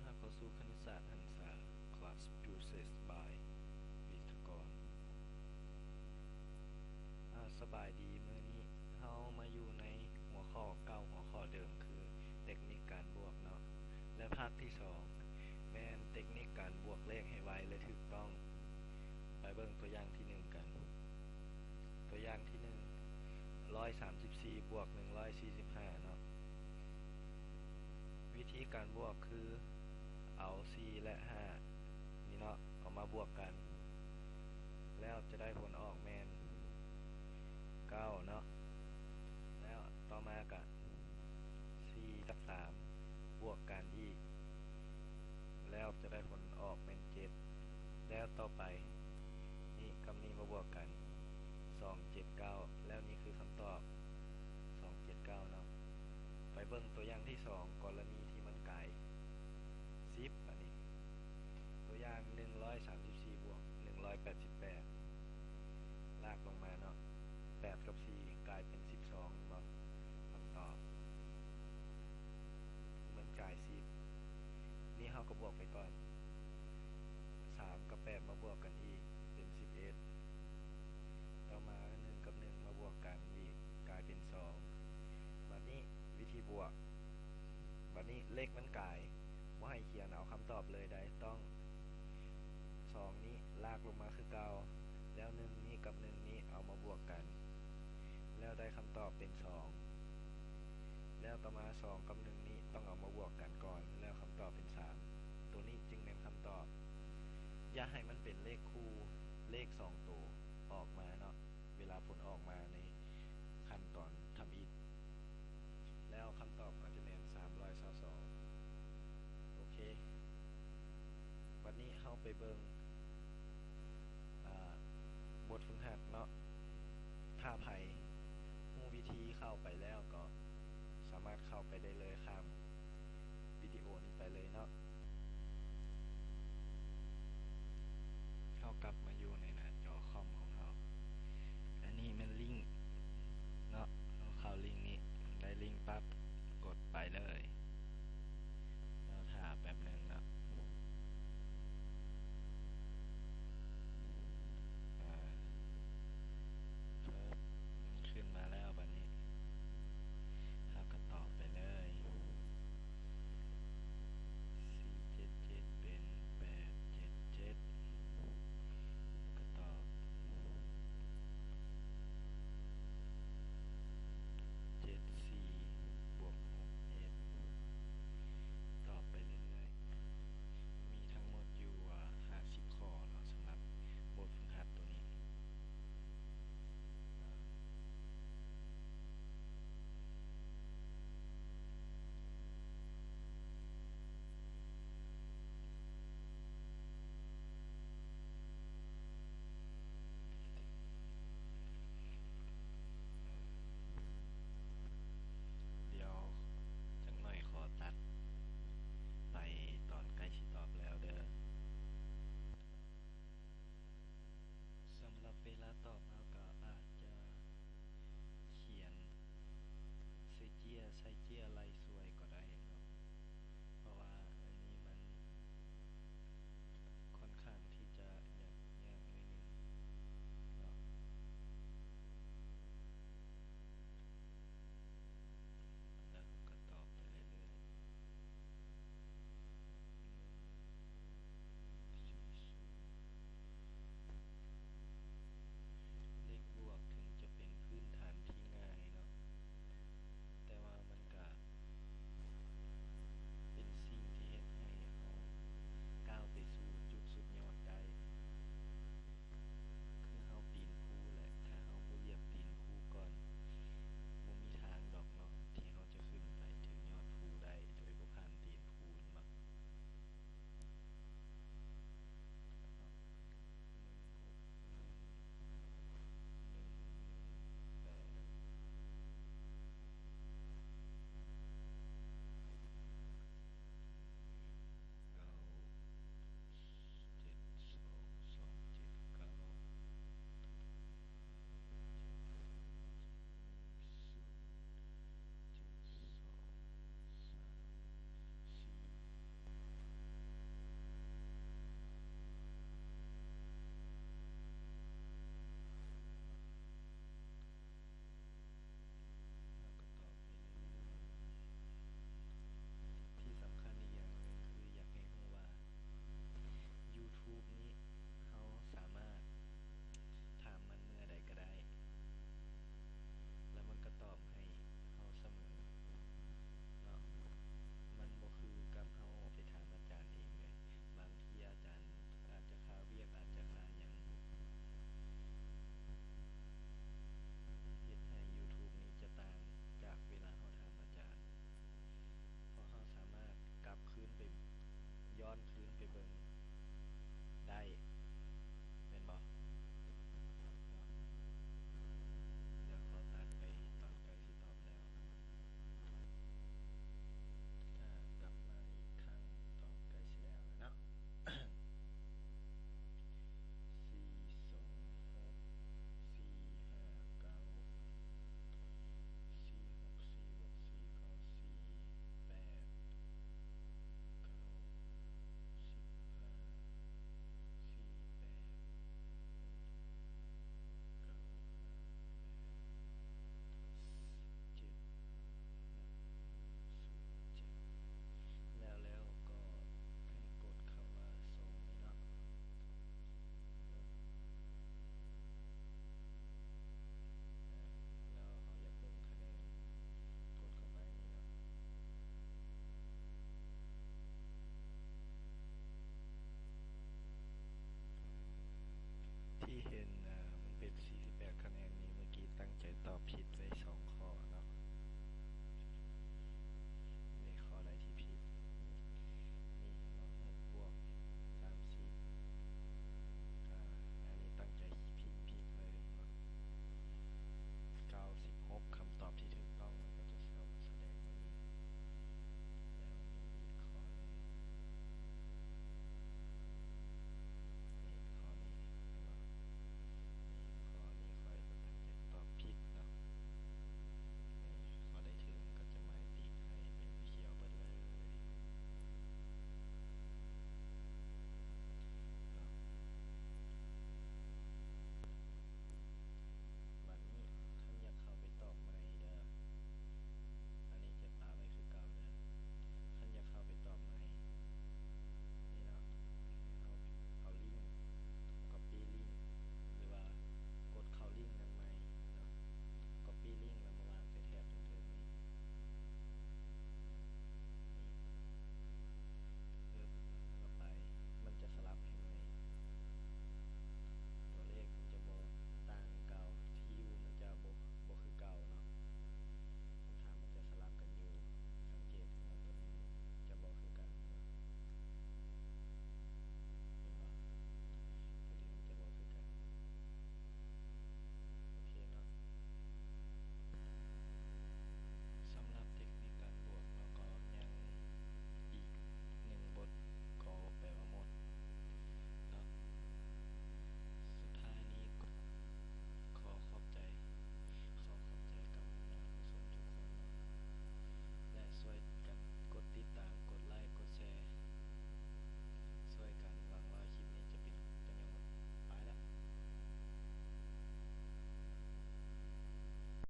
ຮັບເຂົ້າສູ່ຄະນິດສາດຫັນສາ Class Process by ວິທະກອນ. ອາ ສະບາຍດີ, ມື້ນີ້ເຮົາມາຢູ່ໃນຫົວຂໍ້ເກົ່າ, ຫົວຂໍ້ເດີມຄືເຕັກນິກການບວກເນາະ ແລະ ພາກທີສອງແມ່ນເຕັກນິກການບວກເລກໃຫ້ໄວ ແລະ ຖືກຕ້ອງ. ໄປເບິ່ງຕົວຢ່າງທີໜຶ່ງກັນ. ຕົວຢ່າງທີໜຶ່ງ ຮ້ອຍສາມສິບສີ່ບວກໜຶ່ງຮ້ອຍສີ່ສິບຫ້າເນາະ. ວິທີການບວກຄືເອົາສີ່ ແລະ ຫ້ານີ້ເນາະ ເອົາມາບວກກັນ ແລ້ວຈະໄດ້ຜົນອອກແມ່ນເກົ້າເນາະ. ແລ້ວຕໍ່ມາກະສີ່ກັບສາມບວກກັນອີກ ແລ້ວຈະໄດ້ຜົນອອກແມ່ນເຈັດ. ແລ້ວຕໍ່ໄປນີ້ກັບນີ້ມາບວກກັນ ສອງເຈັດເກົ້າ ແລ້ວນີ້ຄືຄຳຕອບ ສອງເຈັດເກົ້າເນາະ. ໄປເບິ່ງຕົວຢ່າງທີສອງ ກໍລະນີທີ່ມັນກາຍສິບ ບາດນີ້ ຕົວຢ່າງໜຶ່ງຮ້ອຍສາມສິບສີ່ບວກໜຶ່ງຮ້ອຍແປດສິບແປດ ລາກລົງມາເນາະ ແປດກັບສີ່ກາຍເປັນສິບສອງເນາະ. ຄຳຕອບມັນກາຍສິບ ນີ້ເຮົາກໍບວກໄປກ່ອນ ສາມກັບແປດມາບວກກັນອີກເປັນສິບເອັດ. ຕໍ່ມາໜຶ່ງກັບໜຶ່ງມາບວກກັນອີກກາຍເປັນສອງ. ບາດນີ້ວິທີບວກ ບາດນີ້ເລກມັນກາຍ ບໍ່ໃຫ້ຂຽນເອົາຄຳຕອບເລີຍໃດ໋ ຕ້ອງສອງນີ້ລາກລົງມາຄືເກົ່າ ແລ້ວໜຶ່ງນີ້ກັບໜຶ່ງນີ້ເອົາມາບວກກັນ ແລ້ວໄດ້ຄຳຕອບເປັນສອງ. ແລ້ວຕໍ່ມາສອງກັບໜຶ່ງນີ້ຕ້ອງເອົາມາບວກກັນກ່ອນ ແລ້ວຄຳຕອບເປັນສາມ. ໂຕນີ້ຈຶ່ງແມ່ນຄຳຕອບ. ຢ່າໃຫ້ມັນເປັນເລກຄູ່ ເລກສອງໂຕອອກມາເນາະ ເວລາຜົນອອກມາໃນຂັ້ນຕອນທຳອິດ. ແລ້ວຄຳຕອບກໍຈະແມ່ນສາມຮ້ອຍຊາວສອງ. ໂອເຄ ບັດນີ້ເຮົາໄປເບິ່ງ ອາ ບົດຝຶກຫັດເນາະ. ຖ້າໃຜຮູ້ວິທີເຂົ້າໄປແລ້ວ ກໍສາມາດເຂົ້າໄປໄດ້ເລີຍ ຂ້າມວິດີໂອນີ້ໄປເລີຍເນາະ. ເຮົາກັບ